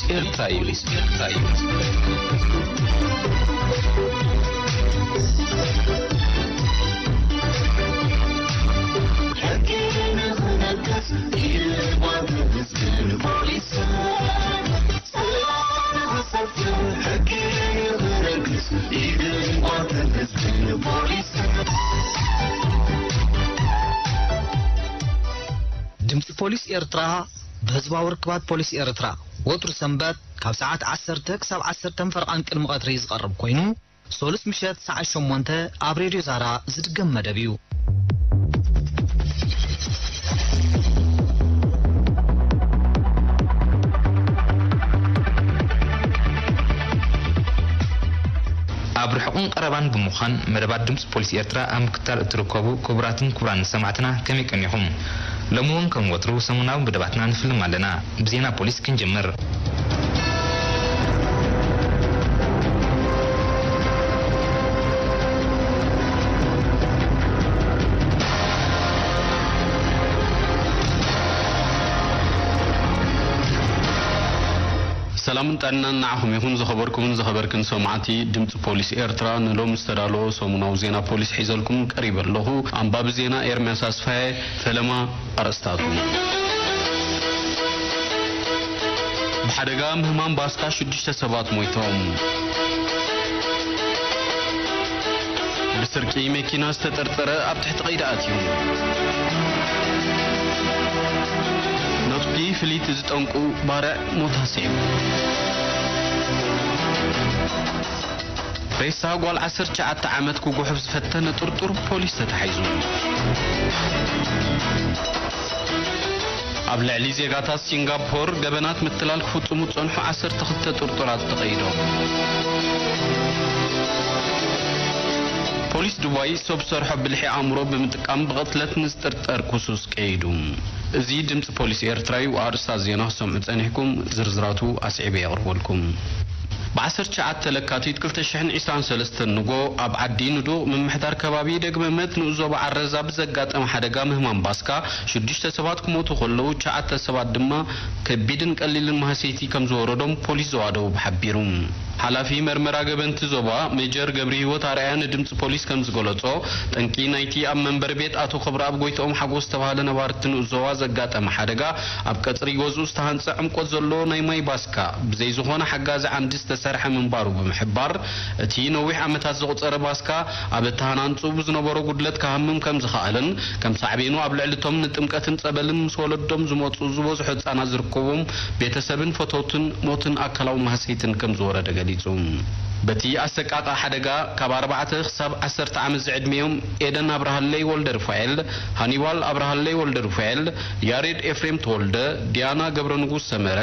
ኤርትራ እዩ። ኤርትራ እዩ። ሕጊ ንኽነግስ ኢድ ጓል ትሕዝ ፖሊስ። ሰላም ንኽሰፍን ሕጊ ንኽነግስ ኢድ ጓል ትሕዝ ፖሊስ። ድምፂ ፖሊስ ኤርትራ ብህዝባዊ ርክባት ፖሊስ ኤርትራ ወትሩ ሰንበት ካብ ሰዓት ዓሰርተ ክሳብ ዓሰርተ ፈርቓን ቅድሚ ቀትሪ ዝቐርብ ኮይኑ፣ ሶሉስ ምሸት ሰዓት ሸሞንተ ኣብ ሬድዮ ዛራ ዝድገም መደብ እዩ። ኣብ ርሑቕን ቀረባን ብምዃን መደባት ድምፂ ፖሊስ ኤርትራ ኣብ ምክትታል እትርከቡ ክቡራትን ክቡራን ሰማዕትና ከመይ ቀኒኹም? ሎሚ እውን ከም ወትሩ ሰሙናዊ መደባትና ንፍልም ኣለና። ብዜና ፖሊስ ክንጅምር። ሰላምን ጥዕናን ንዓኹም ይኹን ዝኸበርኩምን ዝኸበርክን ሰማዕቲ ድምፂ ፖሊስ ኤርትራ። ንሎም ዝተዳለወ ሰሙናዊ ዜና ፖሊስ ሒዘልኩም ቀሪበ ኣለኹ። ኣንባቢ ዜና ኤርምያስ ኣስፋየ። ፈለማ ኣርእስታቱ። ብሓደጋ ምህማን ባስካ ሽዱሽተ ሰባት ሞይቶም። ብስርቂ መኪና ዝተጠርጠረ ኣብ ትሕቲ ቀይዲ ኣትዩ። ነጥቢ ፍልይቲ ዝጠንቁ ባርዕ ሞት ኣስዒቡ። ሬሳ ጓል ዓሰርተ ትሽዓተ ዓመት ክጉሕፍ ዝፈተነ ጥርጡር ፖሊስ ተታሒዙ። ኣብ ልዕሊ ዜጋታት ሲንጋፖር ገበናት ምትላል ክፍጽሙ ዝጸንሑ ዓሰርተ ክልተ ጥርጡራት ተቐይዶም። ፖሊስ ዱባይ ሰብ ሰርሖ ብልሒ ኣእምሮ ብምጥቃም ብቕትለት ንዝጥርጠር ክሱስ ቀይዱ። እዚ ድምፂ ፖሊስ ኤርትራ እዩ። ኣርእስታት ዜና ክሰምዑ ጸኒሕኩም፣ ዝርዝራቱ ኣስዒበ የቕርበልኩም። ብ ዓሰርተ ትሽዓተ ለካቲት ክልተ ሽሕን ዕስራን ሰለስተን ንጎ ኣብ ዓዲ ንዱቕ ምምሕዳር ከባቢ ደግመመት ንኡስ ዞባ ዓረዛ ብዘጋጠመ ሓደጋ ምህማን ባስካ ሽዱሽተ ሰባት ክሞቱ ከለዉ፣ ትሽዓተ ሰባት ድማ ከቢድን ቀሊልን ማህሰይቲ ከም ዝወረዶም ፖሊስ ዞባ ደቡብ ሓቢሩ። ሓላፊ መርመራ ገበንቲ ዞባ ሜጀር ገብረ ህይወት ኣርኣያ ንድምፂ ፖሊስ ከም ዝገለጾ፣ ጠንቂ ናይቲ ኣብ መንበሪ ቤት ኣቶ ክብረኣብ ጎይትኦም ሓጎስ ዝተባህለ ነባርቲ ንኡስ ዞባ ዘጋጠመ ሓደጋ፣ ኣብ ቀጽሪ ገዝኡ ዝተሃንጸ ዕምቆት ዘለዎ ናይ ማይ ባስካ ብዘይ ዝኾነ ሓጋዚ ዓንዲ ዝተሰርሐ ምንባሩ ብምሕባር፣ እቲ ነዊሕ ዓመታት ዘቑጸረ ባስካ ኣብ ኣተሃናንጽኡ ብዝነበሮ ጉድለት ክሃምም ከም ዝኸኣለን፣ ከም ሳዕቤኑ ኣብ ልዕሊ እቶም ንጥምቀትን ጸበልን ምስ ወለዶም ዝመጹ ዝበዝሑ ህጻናት ዝርከቦም ቤተሰብን ፈተውትን ሞትን ኣካላዊ ማህሰይትን ከም ዝወረደ ገሊጹ። በቲ ኣሰቃቂ ሓደጋ ካብ ኣርባዕተ ክሳብ ዓሰርተ ዓመት ዝዕድሚኦም ኤደን ኣብርሃለይ ወልደ ሩፋኤል፣ ሃኒባል ኣብርሃለይ ወልደ ሩፋኤል፣ ያሬድ ኤፍሬም ተወልደ፣ ዲያና ገብረ ንጉስ ሰመረ፣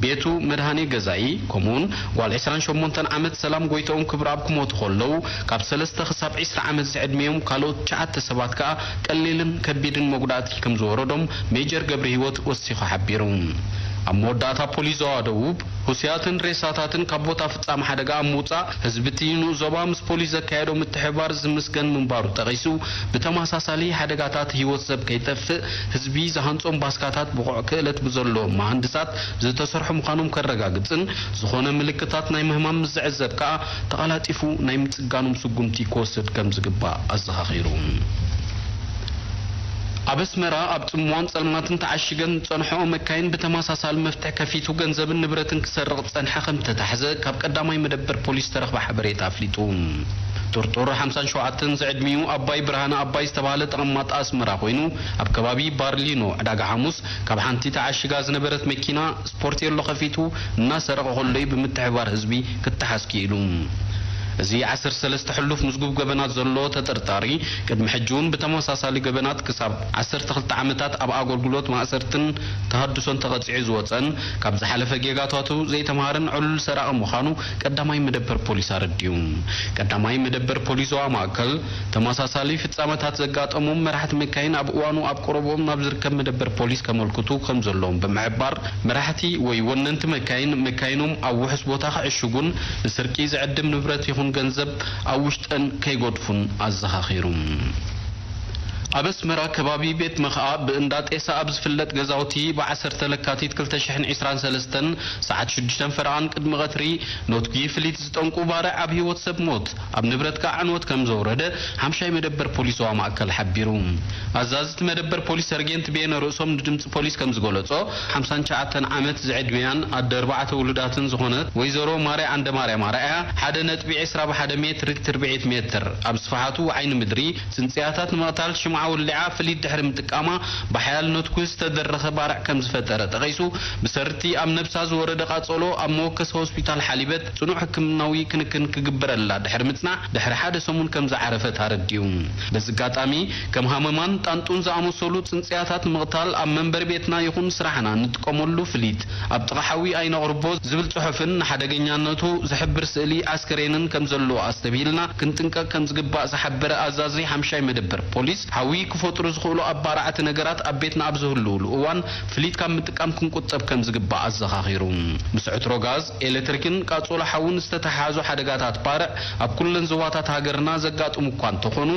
ቤቱ መድሃኔ ገዛኢ፣ ከምኡውን ጓል ዕስራን ሸሞንተን ዓመት ሰላም ጎይትኦም ክብረኣብ ክሞቱ ከለዉ፣ ካብ ሰለስተ ክሳብ ዕስራ ዓመት ዝዕድሚኦም ካልኦት ትሽዓተ ሰባት ከኣ ቀሊልን ከቢድን መጉዳእቲ ከም ዝወረዶም ሜጀር ገብረ ህይወት ወሲኹ ሓቢሩ። ኣብ መወዳእታ ፖሊስ ዞባ ደቡብ፣ ህሱያትን ሬሳታትን ካብ ቦታ ፍጻመ ሓደጋ ኣብ ምውጻእ፣ ህዝቢ እቲ ንኡስ ዞባ ምስ ፖሊስ ዘካየዶ ምትሕብባር ዝምስገን ምንባሩ ጠቒሱ፣ ብተመሳሳሊ ሓደጋታት ህይወት ሰብ ከይጠፍእ፣ ህዝቢ ዝሃንጾም ባስካታት ብቑዕ ክእለት ብዘለዎም መሃንድሳት ዝተሰርሑ ምዃኖም ከረጋግጽን፣ ዝኾነ ምልክታት ናይ ምህማም ምስ ዝዕዘብ ከኣ ተቐላጢፉ ናይ ምጽጋኖም ስጉምቲ ክወስድ ከም ዝግባእ ኣዘኻኺሩ። ኣብ ኣስመራ ኣብ ጽምዋን ጸልማትን ተዓሺገን ዝጸንሕኦ መካይን ብተመሳሳሊ መፍትሕ ከፊቱ ገንዘብን ንብረትን ክሰርቕ ዝጸንሐ ከም ዝተታሕዘ ካብ ቀዳማይ መደበር ፖሊስ ዝተረኽበ ሓበሬታ ኣፍሊጡ። ጥርጡር ሓምሳን ሸውዓተን ዝዕድሚኡ ኣባይ ብርሃነ ኣባይ ዝተባህለ ተቐማጢ ኣስመራ ኮይኑ፣ ኣብ ከባቢ ባርሊኖ ዕዳጋ ሓሙስ ካብ ሓንቲ ተዓሺጋ ዝነበረት መኪና ስፖርቴሎ ከፊቱ እናሰረቐ ከሎ እዩ ብምትሕብባር ህዝቢ ክተሓዝ ክኢሉ። እዚ ዓሰርተ ሰለስተ ሕሉፍ ምዝጉብ ገበናት ዘለዎ ተጠርጣሪ፣ ቅድሚ ሕጂ እውን ብተመሳሳሊ ገበናት ክሳብ ዓሰርተ ክልተ ዓመታት ኣብ ኣገልግሎት ማእሰርትን ተሃድሶን ተቐጺዑ ዝወጸን፣ ካብ ዝሓለፈ ጌጋታቱ ዘይተምሃረን ዕሉል ሰራቒ ምዃኑ ቀዳማይ መደበር ፖሊስ ኣረዲኡ። ቀዳማይ መደበር ፖሊስ ዞባ ማእከል፣ ተመሳሳሊ ፍጻመታት ዘጋጠሞም መራሕቲ መካይን ኣብ እዋኑ ኣብ ቀረብኦም ናብ ዝርከብ መደበር ፖሊስ ከመልክቱ ከም ዘለዎም ብምሕባር፣ መራሕቲ ወይ ወነንቲ መካይን፣ መካይኖም ኣብ ውሑስ ቦታ ክዕሽጉን ንስርቂ ዝዕድም ንብረት ይኹን ገንዘብ ኣብ ውሽጠን ከይገድፉን ኣዘኻኺሩ። ኣብ ኣስመራ ከባቢ ቤት መኽኣ ብእንዳ ጤሳ ኣብ ዝፍለጥ ገዛውቲ ብዓሰርተ ለካቲት ክልተ ሽሕን ዕስራን ሰለስተን ሰዓት ሽዱሽተ ፈረቓን ቅድሚ ቀትሪ ኖትጊ ፍሊት ዝጠንቁ ባርዕ ኣብ ህይወት ሰብ ሞት፣ ኣብ ንብረት ከኣ ዕንወት ከም ዘውረደ ሓምሻይ መደበር ፖሊስ ዞባ ማእከል ሓቢሩ። ኣዛዚ እቲ መደበር ፖሊስ ሰርጌንት ቤነ ርእሶም ንድምጺ ፖሊስ ከም ዝገለጾ፣ ሓምሳን ትሽዓተን ዓመት ዝዕድሚኣን ኣደ ኣርባዕተ ውሉዳትን ዝኾነት ወይዘሮ ማርያ ዓንደማርያም ኣርኣያ ሓደ ነጥቢ ዕስራ ብሓደ ሜትር ሪክትር ብዒት ሜትር ኣብ ስፍሓቱ ዓይኒ ምድሪ ጽንጽያታት ንምቕታል ሽምዓ ወሊዓ ፍሊት ድሕሪ ምጥቃማ ብሓያል ነትኩ ዝተደረኸ ባርዕ ከም ዝፈጠረ ጠቒሱ፣ ብሰርቲ ኣብ ነብሳ ዝወረደ ቃጸሎ ኣብ መወከሲ ሆስፒታል ሓሊበት ጽኑዕ ሕክምናዊ ክንክን ክግበረላ ድሕሪ ምጽናሕ ድሕሪ ሓደ ሰሙን ከም ዝዓረፈት ኣረዲኡ። በዚ ኣጋጣሚ ከም ሃመማን ጣንጡን ዝኣመሰሉ ጽንጽያታት ንምቕታል ኣብ መንበሪ ቤትና ይኹን ስራሕና እንጥቀመሉ ፍሊት ኣብ ጥቓ ሓዊ ኣይነቕርቦ ዝብል ጽሑፍን ንሓደገኛነቱ ዝሕብር ስእሊ ኣስከሬንን ከም ዘለዎ ኣስተብሂልና ክንጥንቀቕ ከም ዝግባእ ዝሓበረ ኣዛዚ ሓምሻይ መደበር ፖሊስ፣ ሓዊ ክፈጥሩ ዝኽእሉ ኣባራዕቲ ነገራት ኣብ ቤትና ኣብ ዝህልውሉ እዋን ፍሊት ካብ ምጥቃም ክንቁጠብ ከም ዝግባእ ኣዘኻኺሩ። ምስ ዕትሮ ጋዝ፣ ኤሌክትሪክን ቃጸሎ ሓውን ዝተተሓሓዙ ሓደጋታት ባርዕ ኣብ ኩለን ዞባታት ሃገርና ዘጋጥሙ እኳ እንተኾኑ፣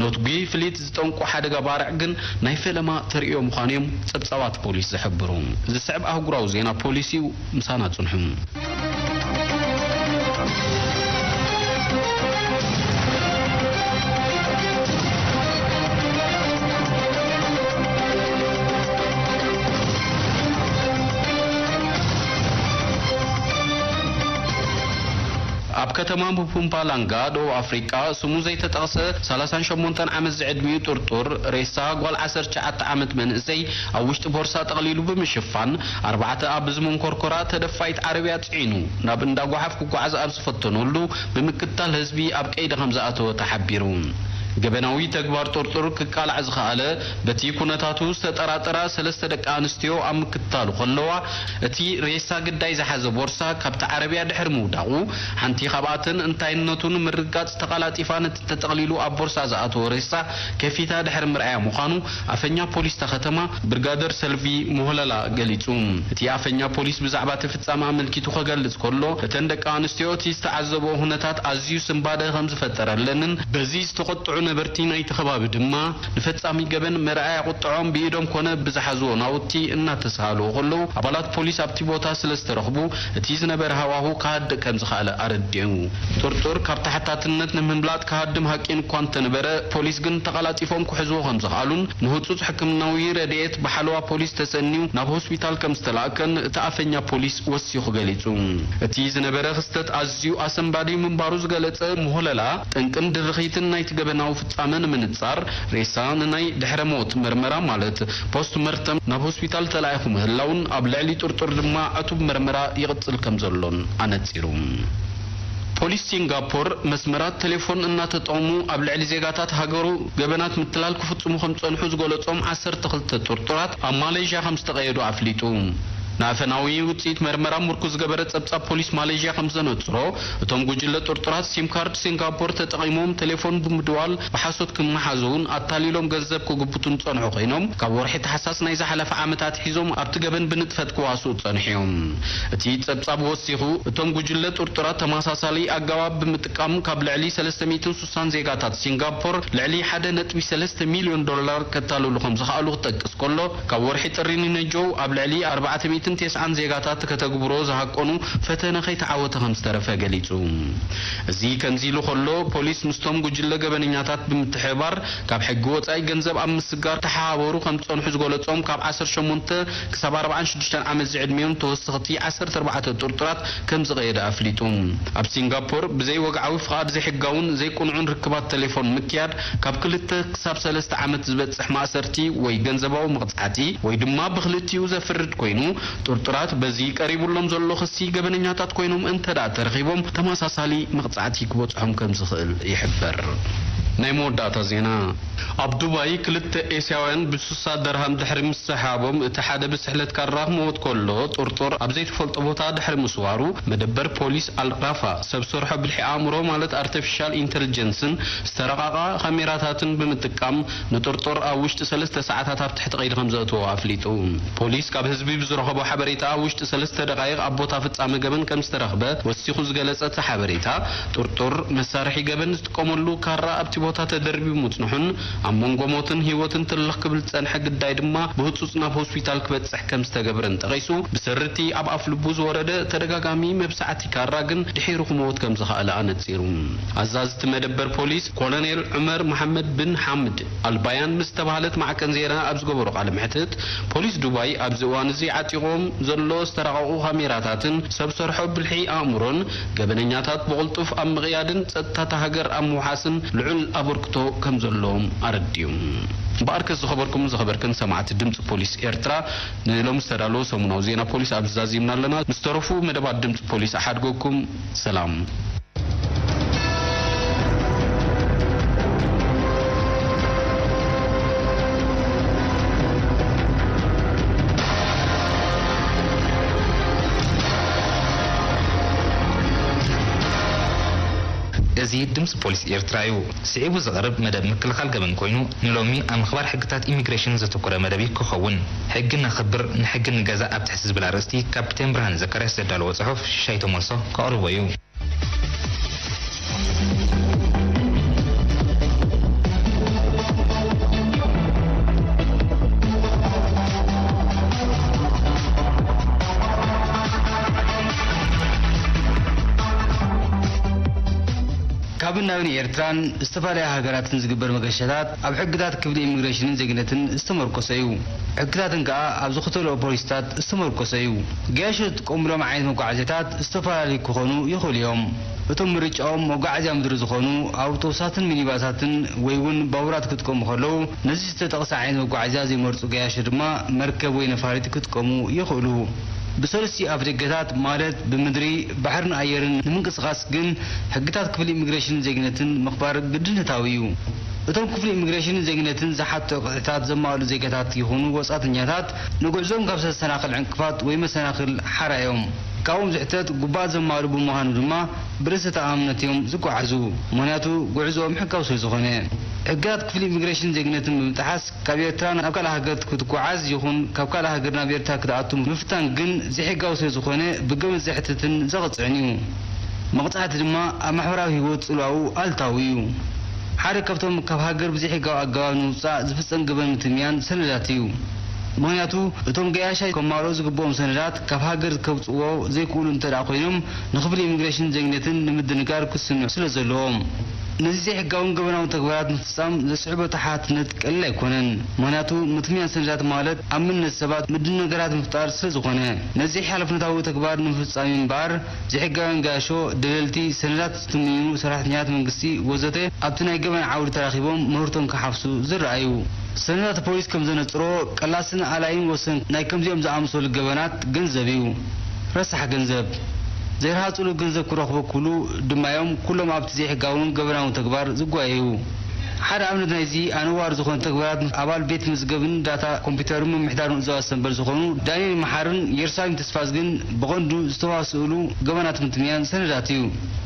ኖትጒ ፍሊት ዝጠንቁ ሓደጋ ባርዕ ግን ናይ ፈለማ ተርእዮ ምዃኑ እዮም ጸብጻባት ፖሊስ ዝሕብሩ። ዝስዕብ ኣህጉራዊ ዜና ፖሊስ እዩ። ምሳና ጽንሑ። ኣብ ከተማ ምፑምፓላንጋ፣ ደቡብ ኣፍሪቃ፣ ስሙ ዘይተጠቕሰ ሰላሳን ሸሞንተን ዓመት ዝዕድሚኡ ጥርጡር፣ ሬሳ ጓል ዓሰርተ ትሽዓተ ዓመት መንእሰይ ኣብ ውሽጢ ቦርሳ ጠቕሊሉ ብምሽፋን፣ ኣርባዕተ ኣብ ዝመንኮርኮራ ተደፋኢት ዓረብያ ጽዒኑ፣ ናብ እንዳ ጓሓፍ ክጓዓዝ ኣብ ዝፈተነሉ፣ ብምክትታል ህዝቢ ኣብ ቀይዲ ከም ዝኣተወ ተሓቢሩ። ገበናዊ ተግባር ጥርጡር ክቃላዕ ዝኸኣለ፣ በቲ ኩነታቱ ዝተጠራጠራ ሰለስተ ደቂ ኣንስትዮ ኣብ ምክትታሉ ከለዋ፣ እቲ ሬሳ ግዳይ ዝሓዘ ቦርሳ ካብቲ ዓረብያ ድሕሪ ምውዳቑ፣ ሓንቲ ካብኣተን እንታይነቱ ንምርግጋጽ ተቐላጢፋ ነቲ ተጠቕሊሉ ኣብ ቦርሳ ዝኣተወ ሬሳ ከፊታ ድሕሪ ምርኣያ ምዃኑ ኣፈኛ ፖሊስ እታ ከተማ ብርጋደር ሰልቪ ሞሆለላ ገሊጹ። እቲ ኣፈኛ ፖሊስ ብዛዕባ እቲ ፍጻመ ኣመልኪቱ ከገልጽ ከሎ፣ እተን ደቂ ኣንስትዮ እቲ ዝተዓዘበኦ ኩነታት ኣዝዩ ስንባደ ከም ዝፈጠረለንን፣ በዚ ዝተቖጥዑ ነበርቲ ናይቲ ከባቢ ድማ ንፈጻሚ ገበን መርኣያ ቁጥዖም ብኢዶም ኮነ ብዝሓዝዎ ናውቲ እናተሳሃልዎ ከለዉ፣ ኣባላት ፖሊስ ኣብቲ ቦታ ስለ ዝተረኽቡ፣ እቲ ዝነበረ ሃዋሁ ክሃድእ ከም ዝኸኣለ ኣረዲኡ። ጥርጡር ካብ ተሓታትነት ንምምላጥ ክሃድም ሃቂን እኳ እንተነበረ፣ ፖሊስ ግን ተቐላጢፎም ክሕዝዎ ከም ዝኸኣሉን ንህጹጽ ሕክምናዊ ረድኤት ብሓለዋ ፖሊስ ተሰንዩ ናብ ሆስፒታል ከም ዝተላእከን እቲ ኣፈኛ ፖሊስ ወሲኹ ገሊጹ። እቲ ዝነበረ ክስተት ኣዝዩ ኣሰንባዲ ምንባሩ ዝገለጸ ሞሆለላ፣ ጠንቅን ድርኺትን ናይቲ ገበናዊ ፍጻመ ንምንጻር፣ ሬሳ ንናይ ድሕረ ሞት መርመራ ማለት ፖስት መርተም ናብ ሆስፒታል ተላኢኹ ምህላውን ኣብ ልዕሊ ጥርጡር ድማ ዕቱብ መርመራ ይቕጽል ከም ዘሎን ኣነጺሩ። ፖሊስ ሲንጋፖር መስመራት ቴሌፎን እናተጠቕሙ ኣብ ልዕሊ ዜጋታት ሃገሩ ገበናት ምትላል ክፍጽሙ ከም ዝጸንሑ ዝገለጾም ዓሰርተ ክልተ ጥርጡራት ኣብ ማሌዥያ ከም ዝተቐየዱ ኣፍሊጡ። ንኣፈናዊ ውጽኢት መርመራ ምርኩስ ዝገበረ ጸብጻብ ፖሊስ ማሌዥያ ከም ዘነጽሮ፣ እቶም ጉጅለ ጥርጡራት ሲም ካርድ ሲንጋፖር ተጠቒሞም ቴሌፎን ብምድዋል ብሓሶት ክመሓዘውን ኣታሊሎም ገንዘብ ክግብቱን ጸንሑ ኮይኖም፣ ካብ ወርሒ ታሕሳስ ናይ ዝሓለፈ ዓመት ኣትሒዞም ኣብቲ ገበን ብንጥፈት ክዋስኡ ጸኒሑ እዮም። እቲ ጸብጻብ ወሲኹ፣ እቶም ጉጅለ ጥርጡራት ተመሳሳሊ ኣገባብ ብምጥቃም ካብ ልዕሊ ሰለስተ ሚእትን ስሳን ዜጋታት ሲንጋፖር ልዕሊ ሓደ ነጥቢ ሰለስተ ሚልዮን ዶላር ከታልሉ ከም ዝኸኣሉ ክጠቅስ ከሎ፣ ካብ ወርሒ ጥሪ ንነጀው ኣብ ልዕሊ ኣርባዕተ ሚእትን ተስዓን ዜጋታት ከተግብሮ ዝሃቀኑ ፈተነ ከይተዓወተ ከም ዝተረፈ ገሊጹ። እዚ ከምዚ ኢሉ ከሎ፣ ፖሊስ ምስቶም ጉጅለ ገበነኛታት ብምትሕብባር ካብ ሕጊ ወጻኢ ገንዘብ ኣብ ምስጋር ተሓባበሩ ከም ዝጸንሑ ዝገለጾም ካብ ዓሰርተ ሸሞንተ ክሳብ ኣርባዓን ሽዱሽተን ዓመት ዝዕድሚኦም ተወሰኽቲ ዓሰርተ ኣርባዕተ ጥርጡራት ከም ዝቐየደ ኣፍሊጡ። ኣብ ሲንጋፖር ብዘይ ወግዓዊ ፍቓድ ዘይሕጋውን ዘይቅኑዕን ርክባት ቴሌፎን ምክያድ ካብ ክልተ ክሳብ ሰለስተ ዓመት ዝበጽሕ ማእሰርቲ ወይ ገንዘባዊ መቕጻዕቲ ወይ ድማ ብክልቲኡ ዘፍርድ ኮይኑ፣ ጥርጡራት በዚ ቀሪቡሎም ዘሎ ክሲ ገበነኛታት ኮይኖም እንተ ደኣ ተረኺቦም ተመሳሳሊ መቕጻዕቲ ክበጽሖም ከም ዝኽእል ይሕበር። ናይ መወዳእታ ዜና። ኣብ ዱባይ ክልተ ኤስያውያን ብሱሳ ደርሃም ድሕሪ ምስሓቦም እቲ ሓደ ብስሕለት ካራ ክመውት ከሎ ጥርጡር ኣብ ዘይተፈልጦ ቦታ ድሕሪ ምስዋሩ መደበር ፖሊስ ኣል ራፋ ሰብ ሰርሖ ብልሒ ኣእምሮ ማለት ኣርቲፊሻል ኢንተልጀንስን ዝተረቓቓ ካሜራታትን ብምጥቃም ንጥርጡር ኣብ ውሽጢ ሰለስተ ሰዓታት ኣብ ትሕቲ ቀይዲ ከም ዘእተዎ ኣፍሊጡ። ፖሊስ ካብ ህዝቢ ብዝረኸቦ ሓበሬታ ኣብ ውሽጢ ሰለስተ ደቓይቕ ኣብ ቦታ ፍጻመ ገበን ከም ዝተረኽበ ወሲኹ ዝገለጸ እቲ ሓበሬታ፣ ጥርጡር መሳርሒ ገበን ዝጥቀመሉ ካራ ኣብቲ ቦታ ተደርቢቡ ምጽንሑን ኣብ መንጎ ሞትን ህይወትን ትልኽ ክብል ዝጸንሐ ግዳይ ድማ ብህጹጽ ናብ ሆስፒታል ክበጽሕ ከም ዝተገብረን ጠቒሱ፣ ብሰርቲ ኣብ ኣፍልቡ ዝወረደ ተደጋጋሚ መብጻዕቲ ካራ ግን ድሒሩ ክመውት ከም ዝኸኣለ ኣነጺሩ። ኣዛዚ እቲ መደበር ፖሊስ ኮሎኔል ዑመር መሓመድ ብን ሓምድ ኣልባያን ምስ ተባህለት ማዕከን ዜና ኣብ ዝገበሮ ቃለ መሕትት፣ ፖሊስ ዱባይ ኣብዚ እዋን እዚ ዓጢቖም ዘሎ ዝተራቐቑ ካሜራታትን ሰብ ሰርሖ ብልሒ ኣእምሮን ገበነኛታት ብቕልጡፍ ኣብ ምቕያድን ጸጥታ እታ ሃገር ኣብ ምውሓስን ልዑል ኣበርክቶ ከም ዘለዎም ኣረዲኡ። እምበኣርከስ ዝኸበርኩምን ዝኸበርክን ሰማዕቲ ድምፂ ፖሊስ ኤርትራ፣ ንሎሚ ዝተዳለወ ሰሙናዊ ዜና ፖሊስ ኣብዚ ዛዚምና ኣለና። ምስ ተረፉ መደባት ድምፂ ፖሊስ ኣሓድገኩም። ሰላም። እዚ ድምፂ ፖሊስ ኤርትራ እዩ። ስዒቡ ዝቐርብ መደብ ምክልኻል ገበን ኮይኑ፣ ንሎሚ ኣብ ምኽባር ሕግታት ኢሚግሬሽን ዘተኮረ መደብ እዩ ክኸውን። ሕጊ ነኽብር፣ ንሕጊ ንገዛእ ኣብ ትሕቲ ዝብል ኣርእስቲ ካፕቴን ብርሃነ ዘካርያስ ዘዳለዎ ጽሑፍ ሽሻይ ተመልሶ ከቕርቦ እዩ። ካብን ናብን ኤርትራን ዝተፈላለያ ሃገራትን ዝግበር መገሻታት ኣብ ሕግታት ክፍሊ ኢሚግሬሽንን ዜግነትን ዝተመርኮሰ እዩ። ሕግታትን ከኣ ኣብ ዝኽተልኦ ፖሊሲታት ዝተመርኮሰ እዩ። ገያሾ ዝጥቀሙሎም ዓይነት መጓዓዝያታት ዝተፈላለዩ ክኾኑ ይኽእሉ እዮም። እቶም ምርጫኦም መጓዓዝያ ምድሪ ዝኾኑ ኣውቶቡሳትን ሚኒባሳትን ወይ እውን ባቡራት ክጥቀሙ ከለዉ፣ ነዚ ዝተጠቕሰ ዓይነት መጓዓዝያ ዘይመርጹ ገያሾ ድማ መርከብ ወይ ነፋሪት ክጥቀሙ ይኽእሉ። ብሰለስቲኡ ኣፍደገታት ማለት ብምድሪ፣ ባሕርን ኣየርን ንምንቅስቓስ ግን ሕግታት ክፍሊ ኢሚግሬሽንን ዜግነትን ምኽባር ግድነታዊ እዩ። እቶም ክፍሊ ኢሚግሬሽንን ዜግነትን ዝሓቶ ቅጥዕታት ዘማልኡ ዜጋታት ይኹኑ ወጻእተኛታት ንጉዕዞኦም ካብ ዘሰናኽል ዕንቅፋት ወይ መሰናኽል ሓራ እዮም። ካብኦም ዝሕተት ግቡኣት ዘማልኡ ብምዃኑ ድማ ብርእሰ ተኣማምነት እዮም ዝጓዓዙ። ምኽንያቱ ጉዕዞኦም ሕጋዊ ስለ ዝኾነ። ሕግታት ክፍሊ ኢሚግሬሽንን ዜግነትን ብምጥሓስ ካብ ኤርትራ ናብ ካልእ ሃገር ክትጓዓዝ ይኹን ካብ ካልእ ሃገር ናብ ኤርትራ ክትኣቱ ምፍታን ግን ዘይሕጋዊ ስለ ዝኾነ ብገበን ዘሕትትን ዘቕጽዕን እዩ። መቕጻዕቲ ድማ ኣብ ማሕበራዊ ህይወት ጽልዋኡ ኣሉታዊ እዩ። ሓደ ካብቶም ካብ ሃገር ብዘይሕጋዊ ኣገባብ ንምውጻእ ዝፍጸም ገበን ምትምያን ሰነዳት እዩ። ምኽንያቱ እቶም ገያሻይ ከማልኡ ዝግብኦም ሰነዳት ካብ ሃገር ከውጽእዎ ዘይክእሉ እንተ ደኣ ኮይኖም ንክፍሊ ኢሚግሬሽንን ዜግነትን ንምድንጋር ክስንሑ ስለ ዘለዎም። ነዚ ዘይሕጋውን ገበናውን ተግባራት ምፍጻም ዘስዕቦ ተሓታትነት ቀሊል ኣይኮነን። ምኽንያቱ ምትምያን ሰነዳት ማለት ኣብ መንነት ሰባት ምድንጋራት ምፍጣር ስለ ዝኾነ፣ ነዚ ሓላፍነታዊ ተግባር ንምፍጻም እምበኣር ዘይሕጋውያን ገያሾ፣ ደለልቲ፣ ሰነዳት ዝትምኑ ሰራሕተኛታት መንግስቲ ወዘተ ኣብቲ ናይ ገበን ዓውዲ ተራኺቦም ምህርቶም ክሓፍሱ ዝረኣዩ። ሰነዳት ፖሊስ ከም ዘነጽሮ፣ ቀላስን ኣላይን ወሰን ናይ ከምዚኦም ዝኣመሰሉ ገበናት ገንዘብ እዩ። ረሳሕ ገንዘብ። ዘይረሃጽሉ ገንዘብ ክረኽቡ ክብሉ ድማ እዮም ኩሎም ኣብቲ ዘይሕጋውን ገበናውን ተግባር ዝጓየዩ። ሓደ ኣብነት ናይዚ ኣነዋሪ ዝኾነ ተግባራት፣ ኣባል ቤት መዝገብን ዳታ ኮምፒውተርን ምምሕዳርን ዞባ ሰንበል ዝኾኑ ዳንኤል መሓርን የሩሳሌም ተስፋዝግን ብቐንዱ ዝተዋስእሉ ገበናት ምትምያን ሰነዳት እዩ።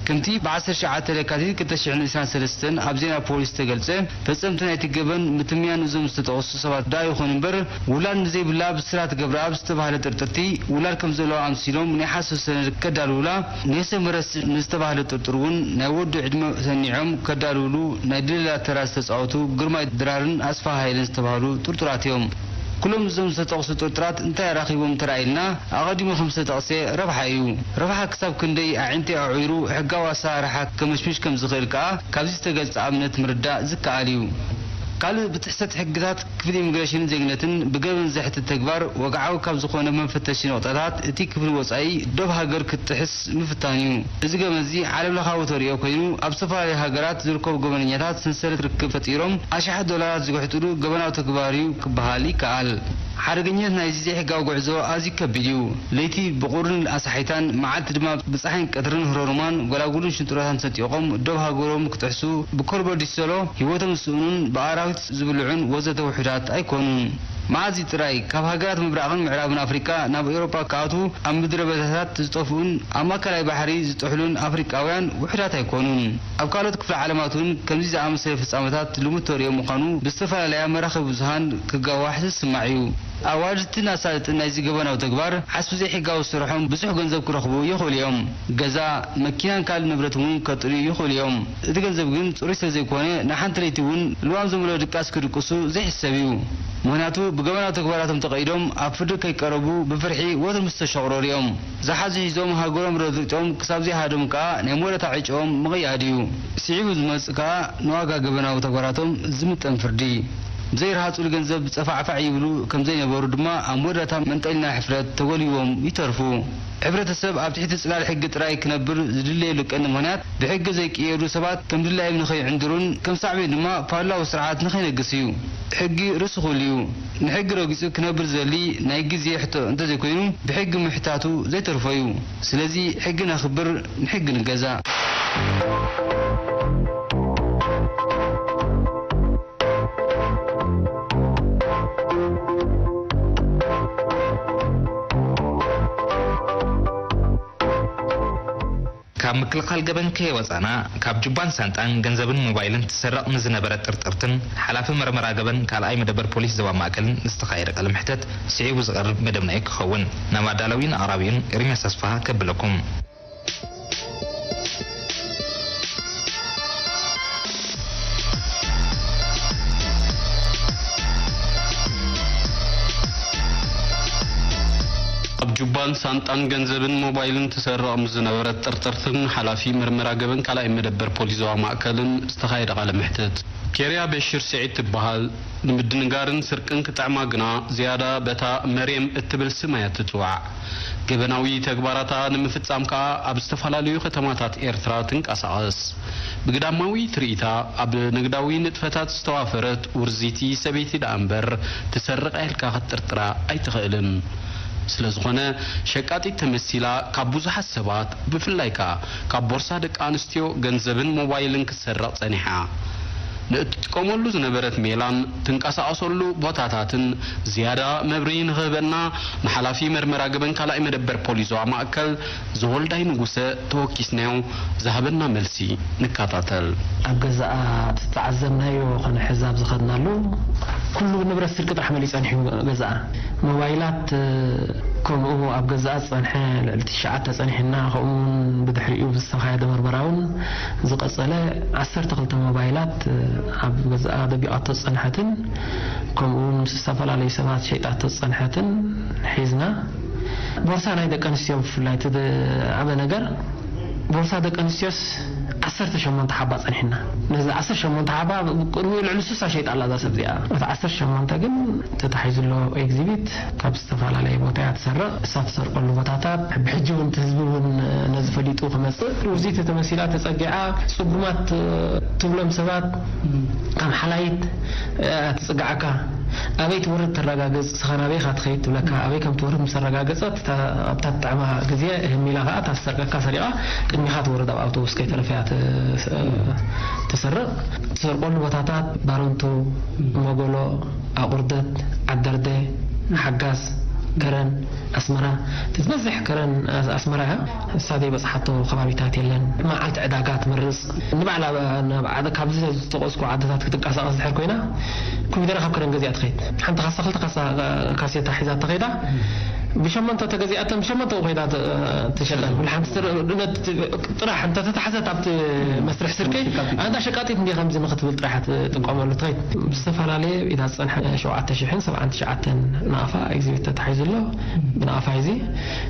ከምቲ ብ ዓሰርተ ትሽዓተ ለካቲት ክልተ ሽሕን ዕስራን ሰለስተን ኣብ ዜና ፖሊስ ዝተገልጸ፣ ፈጸምቲ ናይቲ ገበን ምትምያን እዞም ዝተጠቕሱ ሰባት ደኣ ይኹኑ እምበር፣ ውላድ ንዘይብላ ብስራት ገብረኣብ ዝተባህለ ጥርጥርቲ ውላድ ከም ዘለዋ ኣምሲሎም ናይ ሓሶት ሰነድ ከዳልዉላ፣ ኔልሰን በረስ ንዝተባህለ ጥርጡር እውን ናይ ወዱ ዕድመ ሰኒዖም ከዳልውሉ ናይ ድለላ ተራ ዝተጻወቱ ግርማይ ድራርን ኣስፋሃ ሃይለን ዝተባህሉ ጥርጡራት እዮም። ኩሎም እዞም ዝተጠቕሱ ጥርጡራት እንታይ ኣራኺቦም እንተ ኢልና፣ ኣቐዲሙ ከም ዝተጠቕሰ ረብሓ እዩ። ረብሓ ክሳብ ክንደይ ኣዒንተይ ኣዑይሩ ሕጋዊ ኣሰራርሓ ከመሽምሽ ከም ዝኽእል ከኣ ካብዚ ዝተገልጸ ኣብነት ምርዳእ ዝከኣል እዩ። ካልእ ብጥሕሰት ሕግታት ክፍሊ ኢሚግሬሽንን ዜግነትን ብገበን ዘሕትት ተግባር ወግዓዊ ካብ ዝኾነ መፈተሺ ነቑጣታት እቲ ክፍሊ ወጻኢ ዶብ ሃገር ክትጥሕስ ምፍታን እዩ። እዚ ገበን እዚ ዓለምለኻዊ ተርእዮ ኮይኑ ኣብ ዝተፈላለዩ ሃገራት ዝርከቡ ገበነኛታት ሰንሰለት ርክብ ፈጢሮም ኣሽሓት ዶላራት ዝግሕጥሉ ገበናዊ ተግባር እዩ ክበሃል ይከኣል። ሓደገኛነት ናይዚ ዘይሕጋዊ ጉዕዞ ኣዝዩ ከቢድ እዩ። ለይቲ ብቑርን ኣሳሒታን መዓልቲ ድማ ብጸሓይን ቀትርን ህሮሩማን ጎላጉልን ሽንጥሮታትን ሰንጢቖም ዶብ ሃገሮም ክጥሕሱ ብኮርቦ ዲሶሎ ህይወቶም ዝስእኑን ብኣራዊት ዝብልዑን ወዘተ ውሑዳት ኣይኮኑን። መዓዝ ጥራይ ካብ ሃገራት ምብራቕን ምዕራብን ኣፍሪቃ ናብ ኤውሮጳ ክኣትዉ ኣብ ምድረ በዳታት ዝጠፍኡን ኣብ ማእከላይ ባሕሪ ዝጥሕሉን ኣፍሪቃውያን ውሑዳት ኣይኮኑን። ኣብ ካልኦት ክፍለ ዓለማት እውን ከምዚ ዝኣመሰለ ፍጻመታት ልሙድ ተርእዮ ምዃኑ ብዝተፈላለያ መራኸቢ ብዙሃን ክጋዋሕ ዝስማዕ እዩ። ኣዋልድትን ኣሳልጥን ናይዚ ገበናዊ ተግባር ዓስቢ ዘይሕጋዊ ስርሖም ብዙሕ ገንዘብ ክረኽቡ ይኽእሉ እዮም። ገዛ፣ መኪናን ካልእ ንብረት እውን ከጥርዩ ይኽእሉ እዮም። እቲ ገንዘብ ግን ጽሩይ ስለ ዘይኮነ ንሓንቲ ለይቲ እውን ልዋም ዘምልኦ ድቃስ ክድቅሱ ዘይሕሰብ እዩ። ምኽንያቱ ብገበናዊ ተግባራቶም ተቐይዶም ኣብ ፍርዲ ከይቀረቡ ብፍርሒ ወትሩ ምስ ተሸቑረሩ እዮም። ዝሓዙ ሒዞም ሃገሮም ረግሪጦም ክሳብ ዘይሃደሙ ከኣ ናይ መወዳእታ ዕጭኦም ምቕያድ እዩ። ስዒቡ ዝመጽእ ከኣ ንዋጋ ገበናዊ ተግባራቶም ዝምጠን ፍርዲ። ብዘይረሃጹሉ ገንዘብ ጸፋዕፋዕ ይብሉ ከም ዘይነበሩ ድማ ኣብ መወዳእታ መንጠሊና ሕፍረት ተጎልቢቦም ይተርፉ። ሕብረተሰብ ኣብ ትሕቲ ጽላል ሕጊ ጥራይ ክነብር ዝድለየሉ ቀንዲ ምኽንያት ብሕጊ ዘይቅየዱ ሰባት ከም ድላዮም ንኸይዕንድሩን ከም ሳዕቤን ድማ ፋሉላዊ ስርዓት ንኸይነግስ እዩ። ሕጊ ርእሲ ኩሉ እዩ። ንሕጊ ረጊጹ ክነብር ዝደሊ ናይ ግዜ ሕቶ እንተዘይኮይኑ ብሕጊ ምሕታቱ ዘይተርፎ እዩ። ስለዚ ሕጊ ነኽብር፣ ንሕጊ ንገዛእ። ካብ ምክልኻል ገበን ከይወጻና፣ ካብ ጁባን ሳንጣን ገንዘብን ሞባይልን ትሰርቕ ንዝነበረት ጥርጥርትን ሓላፊ መርመራ ገበን ካልኣይ መደበር ፖሊስ ዞባ ማእከልን ዝተኻየደ ቃለ መሕተት ስዒቡ ዝቐርብ መደብና እዩ ክኸውን። ናብ ኣዳላዊን ኣቕራቢኡን ኤርምያስ ኣስፍሃ ከብለኩም። ኣብ ጁባን ሳንጣን ገንዘብን ሞባይልን ትሰርቕ ምስ ዝነበረት ጥርጥርትን ሓላፊ መርመራ ገበን ካልኣይ መደበር ፖሊስ ዞባ ማእከልን ዝተኻየደ ቃለ መሕትት። ኬርያ በሽር ስዒድ ትበሃል። ንምድንጋርን ስርቅን ክጥዕማ ግና ዝያዳ በታ መርየም እትብል ስም እያ ትጽዋዕ። ገበናዊ ተግባራታ ንምፍጻም ከኣ ኣብ ዝተፈላለዩ ከተማታት ኤርትራ ትንቀሳቐስ። ብግዳማዊ ትርኢታ ኣብ ንግዳዊ ንጥፈታት ዝተዋፈረት ውርዚቲ ሰበይቲ ደኣ እምበር ትሰርቕ ኢልካ ክትጥርጥራ ኣይትኽእልን። ስለ ዝኾነ ሸቃጢት ተመሲላ ካብ ብዙሓት ሰባት ብፍላይ ከኣ ካብ ቦርሳ ደቂ ኣንስትዮ ገንዘብን ሞባይልን ክትሰርቕ ጸኒሓ። ንእትጥቀመሉ ዝነበረት ሜላን ትንቀሳቐሰሉ ቦታታትን ዝያዳ መብርሂ ንኽህበና ንሓላፊ መርመራ ገበን ካልኣይ መደበር ፖሊስ ዞባ ማእከል ዘወልዳይ ንጉሰ ተወኪስናዮ ዝሃበና መልሲ ንከታተል። ኣብ ገዛኣ ዝተዓዘብናዮ ኮነ ሕዛብ ዝኸድናሉ ኩሉ ንብረት ስርቂ ጥራሕ መሊኡ ጸኒሑ ገዛኣ። ሞባይላት ከምኡ ኣብ ገዛኣ ዝጸንሐ ልዕሊ ትሽዓተ ጸኒሕና፣ ከምኡ እውን ብድሕሪኡ ብዝተኻየደ መርመራ እውን ዝቐጸለ ዓሰርተ ክልተ ሞባይላት ኣብ ገዛኣ ደቢቓቶ ዝጸንሐትን ከምኡ እውን ምስ ዝተፈላለዩ ሰባት ሸይጣቶ ዝጸንሐትን ሒዝና። ቦርሳ ናይ ደቂ ኣንስትዮ ብፍላይ እቲ ዝዓበ ነገር፣ ቦርሳ ደቂ ኣንስትዮስ ዓሰርተ ሸሞንተ ሓባ ጸኒሕና። ነዚ ዓሰርተ ሸሞንተ ሓባ ቅድሚኡ ልዕሊ ስሳ ሸይጣ ኣላ እዛ ሰብ እዚኣ። እቲ ዓሰርተ ሸሞንተ ግን ተታሒዙ ኣሎ ኤግዚቢት። ካብ ዝተፈላለየ ቦታ እያ ትሰርቕ። እሳ ትሰርቀሉ ቦታታት ብሕጂ እውን እቲ ህዝቢ እውን ነዚ ፈሊጡ ክመጽእ፣ ውርዚት ተመሲላ ተጸጊዓ ጽጉማት ትብሎም ሰባት ከም ሓላይት እያ ትጽግዓካ። ኣበይ ትወርድ ተረጋግጽ፣ ንስኻ ናበይ ኢኻ ትኸይድ ትብለካ። ኣበይ ከም ትወርድ ምስ ኣረጋገጸት፣ እታ ኣብታ ትጥዕማ ግዜ ህም ኢላ ከኣ እታ ዝሰርቀካ ሰሪቓ ቅድሚኻ ትወርድ፣ ኣብ ኣውቶቡስ ከይተረፈ እያ ትስ-፣ ትሰርቕ። ትሰርቀሉ ቦታታት ባረንቱ፣ መጎሎ፣ ኣቑርደት፣ ዓደርደ፣ ሓጋዝ፣ ከረን፣ ኣስመራ። እቲ ዝበዝሕ ከረን ኣስ-፣ ኣስመራ እያ። እሳ ዘይበጽሓቶ ከባቢታት የለን። መዓልቲ ዕዳጋ ትመርጽ። ንባዕላ ናብ ዓደ-፣ ካብዚ ዝጠቐስኩ ዓድታት ክትንቀሳቐስ ድሕር ኮይና፣ ኮሚደረ ካብ ከረን ገዚኣ ትኸይድ። ሓንቲ ካሳ፣ ክልተ ካሳ፣ ካሴታ ሒዛ ተኸይዳ፣ ብሸሞንተ ተገዚኣተን፣ ብሸሞንተ ኮይና ተ-፣ ትሸጠን። ብሓንቲ ስር-፣ ነት-፣ ጥራሕ እንተ ተታሕዘት ኣብቲ መስርሕ ስርቂ፣ ኣንታ ሸቃጢት እንዲያ ከምዚ ንኽትብል ጥራሕ ትጥቀመሉ ትኸይድ። ብዝተፈላለየ ኢታ ዝጸንሐ ሸውዓተ ሽሕን ሰብዓን ትሽዓተን ናቕፋ ኤግዚቢት ተታሒዙ ኣሎ። ብናቕፋ እዚ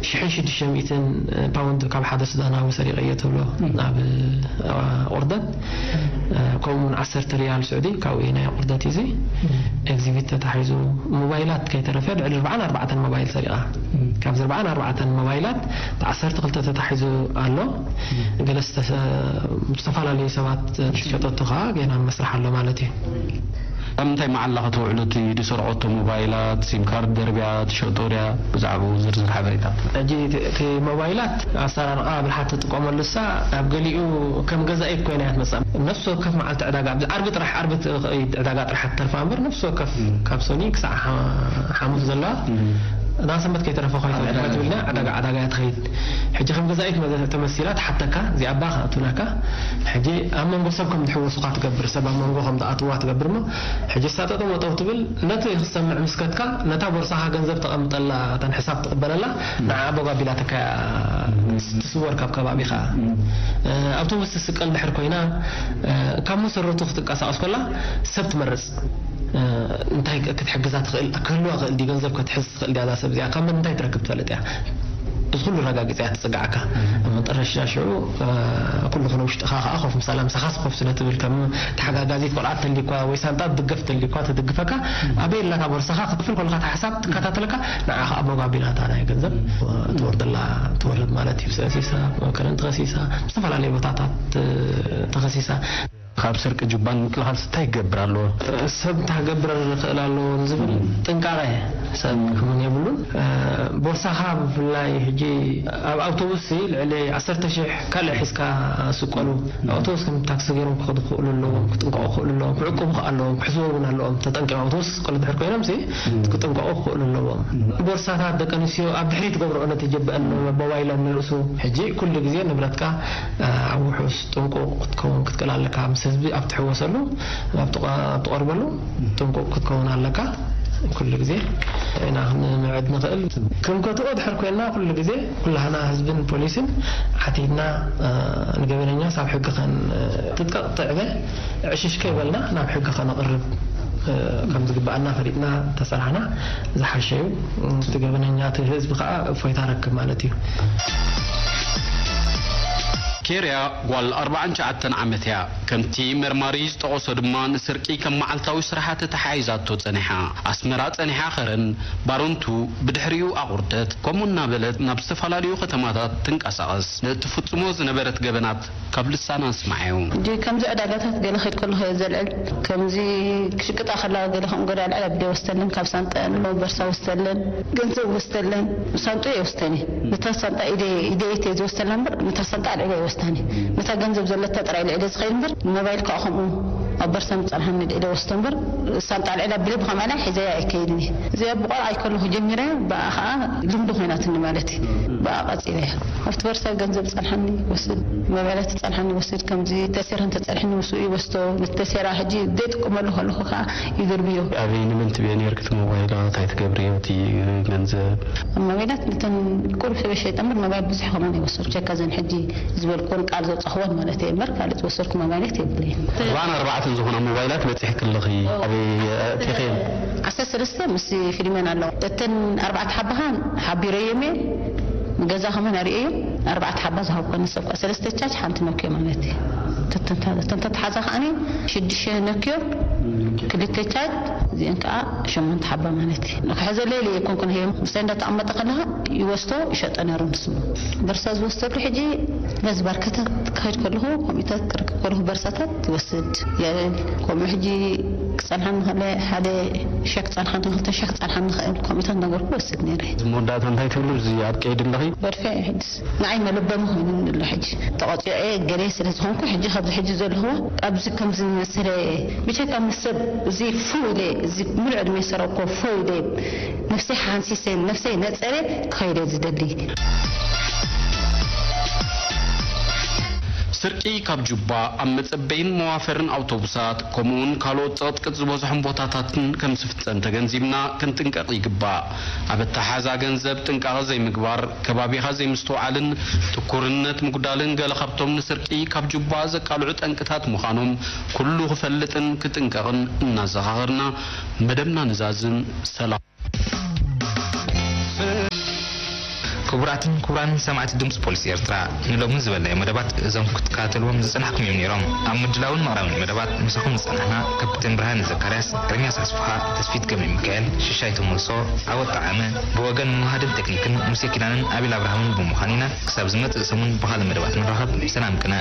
ሽሕን ሽዱሽተ ሚእትን ፓውንድ ካብ ሓደ ሱዳናዊ ሰሪቐዮ ትብሎ ናብ፣ እ፣ ቁርደት፣ እ፣ ከምኡ እውን ዓሰርተ ሪያል ስዑዲ ካብኡ ናይ ቁርደት እዚ ኤግዚቢት ተታሒዙ። ሞባይላት ከይተረፈ ልዕሊ ኣርብዓን ኣርባዕተን ሞባይል ሰሪቓ። ካብዚ ኣርብዓን ኣርባዕተን ሞባይላት እቲ ዓሰርተ ክልተ ተታሒዙ ኣሎ። ገለ ዝተሰ-፣ ዝተፈላለዩ ሰባት ዝሸጠቶ ከዓ ገና መስርሕ ኣሎ ማለት እዩ። ኣብ ምንታይ መዓላ ከተውዕሎ እቲ ዝሰርቆቶ ሞባይላት፣ ሲም ካርድ ደርብያ ትሸጦ ድያ? ብዛዕባኡ ዝርዝር ሓበሬታ። ሕጂ እቲ፣ እቲ ሞባይላት ኣሰራርቓ ብልሓት ትጥቀመሉ እሳ ኣብ ገሊኡ ከም ገዛኢት ኮይና እያ ትመጽእ። ነፍሲ ወከፍ መዓልቲ ዕዳጋ፣ ኣብዚ ዓርቢ ጥራሕ፣ ዓርቢ ትኸይድ ዕዳጋ ጥራሕ ትተርፋ እምበር፣ ነፍሲ ወከፍ ካብ ሶኒ ክሳዕ ሓ-፣ ሓሙስ ዘለዋ እታ ሰንበት ከይተረፈ ኮይታ ትብልና ዕዳጋ ዕዳጋ እያ ትኸይድ። ሕጂ ከም ገዛኢት መዘ- ተመሲላ ትሓተካ፣ እዚኣ ኣባ ከኣቱላካ። ሕጂ ኣብ መንጎ ሰብ ከም ዝሕወሱኻ ትገብር፣ ሰብ ኣብ መንጎ ከም ዝኣትዋ ትገብር። እሞ ሕጂ እሳ ጠጠው መጠው ትብል፣ ነቲ ክሰምዕ ምስከትካ ነታ ቦርሳኻ ገንዘብ ተቐምጠላ፣ እተን ሕሳብ ትቕበለላ፣ ንዓ ኣቦጋቢላትካ እያ ትስወር ካብ ከባቢኻ። ኣውቶቡስ ትስቀል ድሕር ኮይና፣ ካብ መሰረቱ ክትንቀሳቐስ ከላ ሰብ ትመርጽ። እንታይ ክትሕግዛ ትኽእል ክህልዋ ክእል ድዩ? ገንዘብ ክትሕዝ ትኽእል ድያ እዛ ሰብ እዚኣ? ካብ መን እንታይ ትረክብ ትፈልጥ እያ? እዚ ኩሉ ረጋጊጻ እያ ትጽግዓካ። ኣብ መጠረሻ ሽዑ ኩሉ ክነ ውሽጥኻ ከኣ ኮፍ ምሳላ ምሳኻስ ኮፍ ስለ ትብል ከም ተሓጋጋዚት ቆልዓ ተልኳ ወይ ሳንጣ ትድገፍ ተልኳ ትድግፈካ። ኣበይ ኣላ እታ ቦርሳኻ ክትብል ከለኻ እታ ሓሳብ ትከታተለካ። ንዓ ከኣ ኣቦጋቢላ እታ ናይ ገንዘብ ትወርደላ ትወርድ ማለት እዩ። ተኸሲሳ፣ መከረን ተኸሲሳ፣ ዝተፈላለዩ ቦታታት ተኸሲሳ። ካብ ስርቂ ጁባን ምክልኻል እንታይ ክገብር ኣለዎ? ሰብ እንታይ ክገብር ክእል ኣለዎ ዝብል ጥንቃቐ ሰብ ክምን የብሉን። ቦርሳኻ ብፍላይ ሕጂ ኣብ ኣውቶቡስ ልዕሊ ዓሰርተ ሽሕ ካልእ ሒዝካ ስቀሉ። ኣውቶቡስ ከም ታክሲ ገይሮም ክኸዱ ክኽእሉ ኣለዎም፣ ክጥንቀቑ ክኽእሉ ኣለዎም፣ ክዕቀቡ ከኣ ኣለዎም፣ ክሕዝዎ እውን ኣለዎም። ተጠንቂቖም ኣውቶቡስ ክስቀሉ ድሕር ኮይኖም ሲ ክጥንቀቑ ክኽእሉ ኣለዎም። ቦርሳታት ደቂ ኣንስትዮ ኣብ ድሕሪት ገብርኦ ነቲ ጅብአን ሞባይለን ንርእሱ። ሕጂ ኩሉ ግዜ ንብረትካ ኣብ ውሑስ ጥንቁቕ ክትከውን ክትክእል ኣለካ። ምስ ህዝቢ ኣብ ትሕወሰሉ፣ ኣብ ትቐ- ኣብ ትቐርበሉ ጥንቁቕ ክትከውን ኣለካ። ኩሉ ግዜ ኢና ክንምዕድ ንኽእል። ክንከትኦ ድሕር ኮይንና ኩሉ ግዜ ኩላህና ህዝብን ፖሊስን ዓቲድና ንገበነኛ ሳብ ሕጊ ከን ትጥቀቕ ትዕበ ዕሽሽ ከይበልና ናብ ሕጊ ከነቕርብ ከም ዝግባኣና ፈሊጥና ተሰርሓና ዝሓሸ እዩ። እቲ ገበነኛ እቲ ህዝቢ ከዓ እፎይታ ረክብ ማለት እዩ። ኬርያ ጓል ኣርባዓን ትሽዓተን ዓመት እያ። ከምቲ መርማሪ ዝጠቐሶ ድማ ንስርቂ ከም መዓልታዊ ስራሓ ተተሓሒዛቶ ጸኒሓ። ኣስመራ ጸኒሓ ከረን፣ ባረንቱ፣ ብድሕሪኡ ኣቑርደት፣ ከምኡ እናበለት ናብ ዝተፈላለዩ ከተማታት ትንቀሳቐስ። ንእትፍጽሞ ዝነበረት ገበናት ካብ ልሳና ንስምዓዮ። ሕጂ ከምዚ ዕዳጋታት ገለ ከይድ ከለኹ እየ ዘልዕል። ከምዚ ክሽቅጣ ከላ ገለ ከምኡ ገለ ኣልዕል ኣቢለ ወስተለን፣ ካብ ሳንጣ ኣሎ በርሳ ወስተለን፣ ገንዘብ ወስተለን። ሳንጡ እየ ወስተኒ። ነታ ሳንጣ ኢደ ኢደ እየ ዝወስተላ እምበር ነታ ሳንጣ ኣልዕለ እየ ወስታኒ። ነታ ገንዘብ ዘለታ ጥራይ ልዕለ ዝኸይድ እምበር ሞባይል ከዓ ከምኡ ኣብ በርሳ ምጸንሓኒ ልዕለ ወስቶ እምበር ሳንጣ ኣልዕል ኣቢለ ብኸምኣ ላይ ሒዘያ ኣይከይድን እየ። እዚኣ ብቆልዓ ከለኹ ጀሚረ ብኣ ከዓ ልምዲ ኮይናትኒ ማለት እዩ። ብኣ ቀጺለ እየ። ኣብቲ በርሳ ገንዘብ ጸንሓኒ ወስድ፣ ሞባይላት ጸንሓኒ ወስድ፣ ከምዚ ተሴራ እንተጸንሕኒ ምስኡ ይወስዶ። ነቲ ተሴራ ሕጂ ዘይጥቀመሉ ከለኹ ከዓ ይድርብዮ። ኣበይ ንመን ትብዮ ነርኪ እቲ ሞባይላት? እንታይ ትገብርዮ እቲ ገንዘብ? ሞባይላት ነተን ቁሩብ ህበ ሸይጠ እምበር ሞባይል ብዙሕ ከማን ኣይወሰድኩ። ቸካ ዘን ሕጂ ዝበልኩወን ቃል ዘውጻኽወን ማለት እየ እምበር ካልእ ዝወሰድኩ ሞባይላት የብለይን። ኣርባዓን ኣርባዕተን ዝኾና ሞባይላት በጺሕኪ ኣለኺ። ኣበይ ኣእቲኽየን? ዓሰርተ ሰለስተ ምስ ፊልሜን ኣለዋ። እተን ኣርባዕተ ሓባኻን ሓቢረዮም እየ። ንገዛ ከማን ኣርእየዮ። ኣርባዕተ ሓባ ዝሃብኮ ንሰብ ከኣ ሰለስተ ቻች ሓንቲ ኖክዮ ማለት እዩ። እተን ተተሓዛ ከኣኒ ሽዱሽተ ኖክዮ፣ ክልተ ቻች፣ እዚአን ከኣ ሸሞንተ ሓባ ማለት እዩ። ንክሕዘለይ ኢለ ኣይኮንኩን ህየ። ምሳይ እንዳተቐመጠ ከለኻ ይወስዶ ይሸጦ ነይሩ ንሱ። በርሳ ዝወስደሉ ሕጂ በዚ ባርከታት ክኸይድ ከለኹ ኮሚታት ክርክብ ከለኹ በርሳታት ይወስድ። የለን። ከምኡ ሕጂ ክጸንሓኒ ከሎ ሓደ ሸክ ጸንሓኒ፣ ክልተ ሸክ ጸንሓኒ ክእል ኮሚታት ነገርኩ ወስድ ነይረ። እዚ መወዳእታ እንታይ ትብሉ? እዚ ኣብ ቀይዲ ኣለኺ? በርፌ ሕጅስ ንዓይ መለበሚ ኮይኑኒ ኣሎ። ሕጂ ተቐጺዐ ገለ ስለ ዝኾንኩ ሕጂ ካብዚ ሕጂ ዘለኹዎ ኣብዚ ከምዚ ዝመሰለ ብጀካ ምስ ሰብ እዚ ፍው ኢለ እዚ ሙሉእ ዕድመ ዝሰረቅኩዎ ፍው ኢለ ነፍሰይ ሓንሲሰ ነፍሰይ ነጸረ ክኸይደ ዝደሊ። ስርቂ ካብ ጁባ ኣብ መጸበይን መዋፈርን ኣውቶቡሳት ከምኡውን ካልኦት ጸቕጥቅጥ ዝበዝሖም ቦታታትን ከም ዝፍጸም ተገንዚብና ክንጥንቀቕ ይግባእ። ኣብ ኣተሓሕዛ ገንዘብ ጥንቃቐ ዘይምግባር፣ ከባቢኻ ዘይምስትውዓልን ትኩርነት ምጉዳልን ገለ ካብቶም ንስርቂ ካብ ጁባ ዘቃልዑ ጠንቅታት ምዃኖም ኩሉ ክፈልጥን ክጥንቀቕን እናዘኻኸርና መደብና ንዛዝም። ሰላም። ክቡራትን ክቡራንን ሰማዕቲ ድምፂ ፖሊስ ኤርትራ፣ ንሎሚ ዝበልናዮ መደባት እዞም ክትከታተልዎም ዝጸናሕኩም እዮም ነይሮም። ኣብ ምድላውን ምቕራብን መደባት ምሳኹም ዝጸናሕና ካፕቴን ብርሃነ ዘካርያስ፣ ኤርምያስ ኣስፍሃ፣ ተስፊት ገብረ ሚካኤል፣ ሽሻይ ተመልሶ፣ ዓወት ጠዓመ፣ ብወገን ምውሃድን ቴክኒክን ሙሴ ኪዳነን ኣቤል ኣብርሃምን ብምዃን ኢና። ክሳብ ዝመጽእ ሰሙን ብኻልእ መደባት ንራኸብ። ሰላም ቅነ።